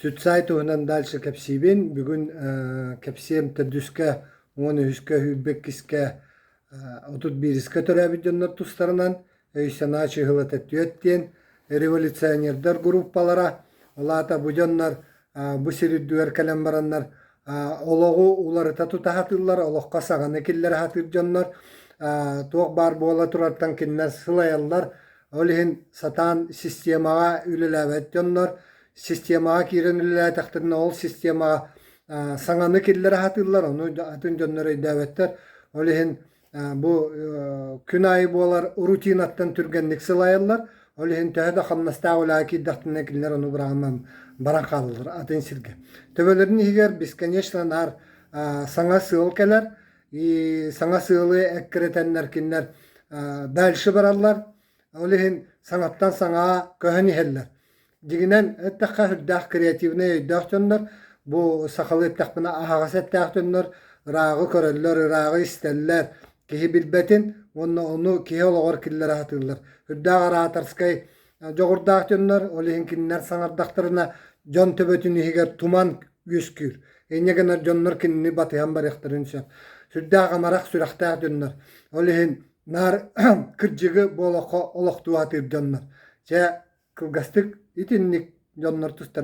Сюцай туһунан дальше кэпсиибин. Бүгүн кэпсиэм төрдүскэ, 13-үскэ, 22-искэ, 31-искэ төрөөбүт дьоннор тустарынан өй-санаа чыһылата түөрт диэн революционердар группалара. Ол аата бу дьоннор бу сир үрдүгэр кэлэн бараннар олоҕу уларыта тута сатыыллар, олоххо саҥаны киллэрэ сатыыр дьоннор туох баар буола турартан кинилэр сылайаллар. Ол иһин сатаан системаҕа үлэлээбэт дьоннор системаҕа киирэн үлэлээтэхтэринэ ол системаҕа саҥаны киллэрэ сатыыллар, ону атын дьоннор өйдөөбөттөр. Ол иһин бу күн аайы буолар рутинаттан түргэнник сылайаллар. Ол иһин төһө да хамнастаах үлэҕэ киирдэхтэринэ кинилэр ону быраҕан баран хаалаллар атын сиргэ. Төбөлөрүн иһигэр бесконечно наар саҥа сыал кэлэр и саҥа сыалы эккирэтэннэр кинилэр дальше бараллар. Ол иһин саҥаттан саҥа көһөн иһэллэр. Дьиҥинэн эттэххэ, сүрдээх креативнай өйдөөх дьоннор, бу сахалыы эттэхпинэ аһаҕас эттээх дьоннор ырааҕы көрөллөр, ырааҕы истэллэр, киһи билбэтин уонна ону киһи олоҕор киллэрэ сатыыллар. Сүрдээх ораторскай дьоҕурдаах дьоннор, ол иһин кинилэр саҥардахтарына дьон төбөтүн иһигэр туман үөскүүр. Инньэ гынар дьоннор кинини батыһан барыахтарын сөп. Сүрдээх амарах сүрэхтээх дьоннор. Ол иһин наар кырдьыгы бу олоххо олохтуу сатыыр дьоннор. Чэ, Кылгастык итинник дьоннор тустар.